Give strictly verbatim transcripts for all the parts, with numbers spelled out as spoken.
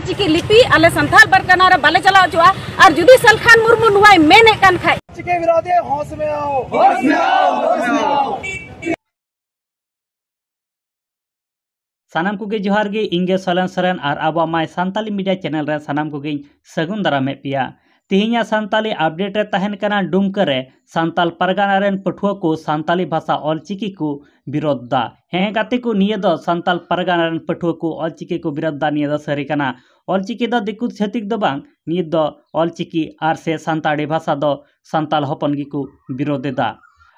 ᱪᱤᱠᱤ ᱞᱤᱯᱤ ᱟᱞᱮ ᱥᱟᱱᱛᱟᱲ ᱯᱟᱨᱜᱟᱱᱟ ᱨᱮ ᱵᱟᱞᱮ ᱪᱟᱞᱟᱣ ᱦᱚᱪᱚᱜᱼᱟ᱾ ᱟᱨ ᱡᱩᱫᱤ ᱥᱟᱞᱠᱷᱟᱱ ᱢᱩᱨᱢᱩ ᱱᱚᱣᱟᱭ ᱢᱮᱱᱮᱫ ᱠᱟᱱ ᱠᱷᱟᱡ, ᱪᱤᱠᱤ ᱵᱤᱨᱳᱫᱷᱤ ᱦᱳᱥ ᱢᱮ ᱟᱣ, ᱦᱳᱥ ᱢᱮ ᱟᱣ, ᱦᱳᱥ ᱢᱮ ᱟᱣ᱾ ᱥᱟᱱᱟᱢ ᱠᱚᱜᱮ ᱡᱚᱦᱟᱨ ᱜᱮ, ᱤᱧ ᱜᱮ ᱥᱚᱭᱞᱮᱱ ᱥᱚᱨᱮᱱ ᱟᱨ ᱟᱵᱚᱣᱟᱜ My Santali Media channel ᱨᱮ ᱥᱟᱱᱟᱢ ᱠᱚᱜᱮᱧ ᱥᱟᱹᱜᱩᱱ ᱫᱟᱨᱟᱢᱮᱫ ᱯᱮᱭᱟ᱾ ᱛᱮᱦᱮᱧᱟᱜ ᱥᱟᱱᱛᱟᱞᱤ update ᱨᱮ ᱛᱟᱦᱮᱱ ᱠᱟᱱᱟ ᱰᱩᱢᱠᱟᱹ ᱨᱮ ᱥᱟᱱᱛᱟᱞ ᱯᱟᱨᱜᱟᱱᱟ ᱨᱮᱱ ᱯᱟᱹᱴᱷᱩᱣᱟᱹ ᱠᱚ ᱥᱟᱱᱛᱟᱞᱤ ᱵᱷᱟᱥᱟ ᱚᱞᱪᱤᱠᱤ ᱠᱚ ᱵᱤᱨᱳᱫᱷ ᱫᱟ᱾ ᱦᱮᱸ ᱜᱟᱛᱮ ᱠᱚ, ᱱᱤᱭᱟᱹ ᱫᱚ ᱥᱟᱱᱛᱟᱞ ᱯᱟᱨᱜᱟᱱᱟ ᱨᱮᱱ ᱯᱟᱹᱴᱷᱩᱣᱟᱹ ᱠᱚ ᱚᱞᱪᱤᱠᱤ ᱠᱚ ᱵᱤᱨᱳᱫᱷ ᱫᱟ, ᱱᱤᱭᱟᱹ ᱫᱚ ᱥᱟᱹᱨᱤ ᱠᱟᱱᱟ᱾ ᱚᱞᱪᱤᱠᱤ ᱫᱚ ᱫᱤᱠᱩ ᱪᱷᱟᱹᱛᱤᱠ ᱫᱚ ᱵᱟᱝ, ᱱᱤᱭᱟᱹ ᱫᱚ ᱚᱞᱪᱤᱠᱤ ᱟᱨ ᱥᱮ ᱥᱟᱱᱛᱟᱲᱤ ᱵᱷᱟᱥᱟ ᱫᱚ ᱥᱟᱱᱛᱟᱞ ᱦᱚᱯᱚᱱ ᱜᱮᱠᱚ ᱵᱤᱨᱳᱫᱷ ᱮᱫᱟ᱾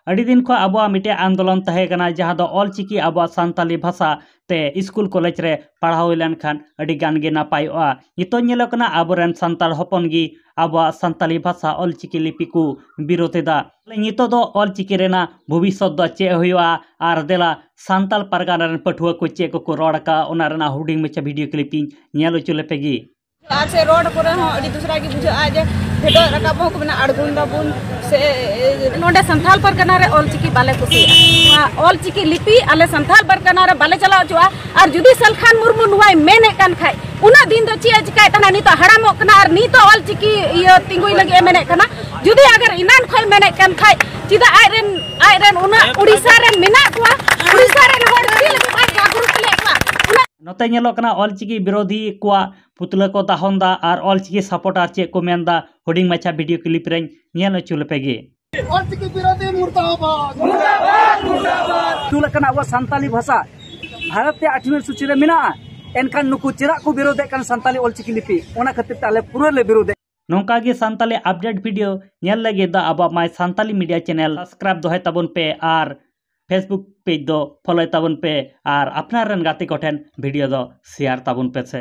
ᱟᱹᱰᱤ ᱫᱤᱱ ᱠᱷᱚᱱ ᱟᱵᱚᱣᱟᱜ ᱢᱤᱫᱴᱮᱱ ᱟᱱᱫᱳᱞᱚᱱ ᱛᱟᱦᱮᱸ ᱠᱟᱱᱟ, ᱡᱟᱦᱟᱸ ᱫᱚ ᱚᱞᱪᱤᱠᱤ ᱟᱵᱚᱣᱟᱜ ᱥᱟᱱᱛᱟᱞᱤ ᱵᱷᱟᱥᱟ ᱛᱮ ᱥᱠᱩᱞ ᱠᱚᱞᱮᱡᱽ ᱨᱮ ᱯᱟᱲᱦᱟᱣ ᱦᱩᱭ ᱞᱮᱱᱠᱷᱟᱱ ᱟᱹᱰᱤ ᱜᱟᱱ ᱜᱮ ᱱᱟᱯᱟᱭᱚᱜᱼᱟ᱾ ᱱᱤᱛᱚᱜ ᱧᱮᱞᱚᱜ ᱠᱟᱱᱟ ᱟᱵᱚᱨᱮᱱ ᱥᱟᱱᱛᱟᱲ ᱦᱚᱯᱚᱱ ᱜᱮ ᱟᱵᱚᱣᱟᱜ ᱥᱟᱱᱛᱟᱞᱤ ᱵᱷᱟᱥᱟ ᱚᱞᱪᱤᱠᱤ ᱞᱤᱯᱤ ᱠᱚ ᱵᱤᱨᱳᱫᱷ ᱮᱫᱟ᱾ ᱱᱤᱛᱚᱜ ᱫᱚ ᱚᱞᱪᱤᱠᱤ ᱨᱮᱱᱟᱜ ᱵᱷᱚᱵᱤᱥᱥᱚᱛ ᱫᱚ ᱪᱮᱫ ᱦᱩᱭᱩᱜᱼᱟ? ᱟᱨ ᱫᱮᱞᱟ ᱥᱟᱱᱛᱟᱲ ᱯᱟᱨᱜᱟᱱᱟ ᱨᱮᱱ ᱯᱟᱹᱴᱷᱩᱣᱟᱹ ᱠᱚ ᱪᱮᱫ ᱠᱚᱠᱚ ᱨᱚᱲ ᱟᱠᱟᱫᱼᱟ, ᱚᱱᱟ ᱨᱮᱱᱟᱜ ᱦᱩᱰᱤᱧ ᱢᱟᱪᱷᱟ video clip ᱤᱧ ᱧᱮᱞ ᱦᱚᱪᱚ ᱞᱮᱯᱮ ᱜᱮ᱾ ᱟᱨ ᱥᱮ ᱨᱳᱰ ᱠᱚᱨᱮ ᱦᱚᱸ ᱟᱹᱰᱤ ᱫᱩᱥᱨᱟ ᱜᱮ ᱵᱩᱡᱷᱟᱹᱜᱼᱟ ᱡᱮ ᱯᱷᱮᱰᱚᱜ ᱨᱟᱠᱟᱵ ᱦᱚᱸ ᱠᱚ ᱢᱮᱱᱟ ᱟᱬᱜᱚᱱ ᱫᱟᱵᱚᱱ ᱥᱮ᱾ ᱱᱚᱰᱮ ᱥᱟᱱᱛᱟᱲ ᱯᱟᱨᱜᱟᱱᱟ ᱨᱮ ᱚᱞᱪᱤᱠᱤ ᱵᱟᱞᱮ ᱠᱩᱥᱤᱭᱟᱜᱼᱟ᱾ ᱱᱚᱣᱟ ᱚᱞᱪᱤᱠᱤ ᱞᱤᱯᱤ ᱟᱞᱮ ᱥᱟᱱᱛᱟᱲ ᱯᱟᱨᱜᱟᱱᱟ ᱨᱮ ᱵᱟᱞᱮ ᱪᱟᱞᱟᱣ ᱦᱚᱪᱚᱜᱼᱟ᱾ ᱟᱨ ᱡᱩᱫᱤ ᱥᱟᱞᱠᱷᱟᱱ ᱢᱩᱨᱢᱩ ᱱᱚᱣᱟᱭ ᱢᱮᱱᱮᱫ ᱠᱟᱱ ᱠᱷᱟᱡ, ᱩᱱᱟᱹᱜ ᱫᱤᱱ ᱫᱚ ᱪᱮᱫ ᱮ ᱪᱤᱠᱟᱭᱮᱫ ᱛᱟᱦᱮᱱᱟ? ᱱᱤᱛᱚᱜ ᱦᱟᱲᱟᱢᱚᱜ ᱠᱟᱱᱟ ᱟᱨ ᱱᱤᱛᱚᱜ ᱚᱞᱪᱤᱠᱤ ᱤᱭᱟᱹ ᱛᱤᱸᱜᱩᱭ ᱞᱟᱹᱜᱤᱫ ᱮ ᱢᱮᱱᱮᱫ ᱠᱟᱱᱟ᱾ ᱡᱩᱫᱤ ᱟᱜᱟᱨ ᱮᱱᱟᱱ ᱠᱷᱚᱡ ᱢᱮᱱᱮᱫ ᱠᱟᱱ ᱠᱷᱟᱡ, ᱪᱮᱫᱟᱜ ᱟᱡ ᱨᱮᱱ, ᱟᱡ ᱨᱮᱱ ᱩᱱᱟᱹᱜ ᱩᱲᱤᱥᱥᱟ ᱨᱮᱱ ᱢᱮᱱᱟᱜ ᱠᱚᱣᱟ, ᱩᱲᱤᱥᱥᱟ ᱨᱮᱱ ᱦᱚᱲ ᱪᱮᱫ ᱞᱟᱹᱜᱤᱫ ᱵᱟᱭ ᱡᱟᱜᱽᱨᱩᱠ ᱞᱮᱫ ᱠᱚᱣᱟ? ᱩᱱᱟᱹᱜ ᱱᱚᱛᱮ ᱧᱮᱞᱚᱜ ᱠᱟᱱᱟ ᱚᱞᱪᱤᱠᱤ ᱵᱤᱨᱳᱫᱷᱤ ᱠᱚᱣᱟᱜ ᱯᱩᱛᱞᱟᱹ ᱠᱚ ᱫᱟᱦᱚᱱ ᱫᱟ ᱟᱨ ᱚᱞᱪᱤᱠᱤ supporter ᱪᱮᱫ ᱠᱚ ᱢᱮᱱ ᱫᱟ, ᱦᱩᱰᱤᱧ ᱢᱟᱪᱷᱟ video clip ᱨᱮᱧ ᱧᱮᱞ ᱦᱚᱪᱚ ᱞᱮᱯᱮ ᱜᱮ᱾ ᱚᱞᱪᱤᱠᱤ ᱵᱤᱨᱳᱫᱷᱤ ᱢᱩᱨᱫᱟᱵᱟᱫ᱾ ᱢᱩᱨᱫᱟᱵᱟᱫ, ᱢᱩᱨᱫᱟᱵᱟᱫ᱾ ᱧᱩ ᱞᱮᱠᱟᱱ ᱟᱵᱚ ᱥᱟᱱᱛᱟᱞᱤ ᱵᱷᱟᱥᱟ ᱵᱷᱟᱨᱚᱛ ᱨᱮᱭᱟᱜ ᱟᱴᱷᱣᱤ ᱥᱩᱪᱤ ᱨᱮ ᱢᱮᱱᱟᱜᱼᱟ, ᱮᱱᱠᱷᱟᱱ ᱱᱩᱠᱩ ᱪᱮᱫᱟᱜ ᱠᱚ ᱵᱤᱨᱳᱫᱷᱮᱫ ᱠᱟᱱ ᱥᱟᱱᱛᱟᱞᱤ ᱚᱞᱪᱤᱠᱤ ᱞᱤᱯᱤ? ᱚᱱᱟ ᱠᱷᱟᱹᱛᱤᱨ ᱛᱮ ᱟᱞᱮ ᱯᱩᱨᱟᱹ ᱞᱮ ᱵᱤᱨᱳᱫᱷᱮᱫ᱾ ᱱᱚᱝᱠᱟ ᱜᱮ ᱥᱟᱱᱛᱟᱞᱤ update video ᱧᱮᱞ ᱞᱟᱹᱜᱤᱫ ᱫᱚ ᱟᱵᱚᱣᱟᱜ My Santali Media channel subscribe ᱫᱚᱦᱚᱭ ᱛᱟᱵᱚᱱ ᱯᱮ ᱟᱨ Facebook page ᱫᱚ follow ᱛᱟᱵᱚᱱ ᱯᱮ ᱟᱨ ᱟᱯᱱᱟᱨ ᱨᱮᱱ ᱜᱟᱛᱮ ᱠᱚᱴᱷᱮᱱ video ᱫᱚ share ᱛᱟᱵᱚᱱ ᱯᱮ ᱥᱮ᱾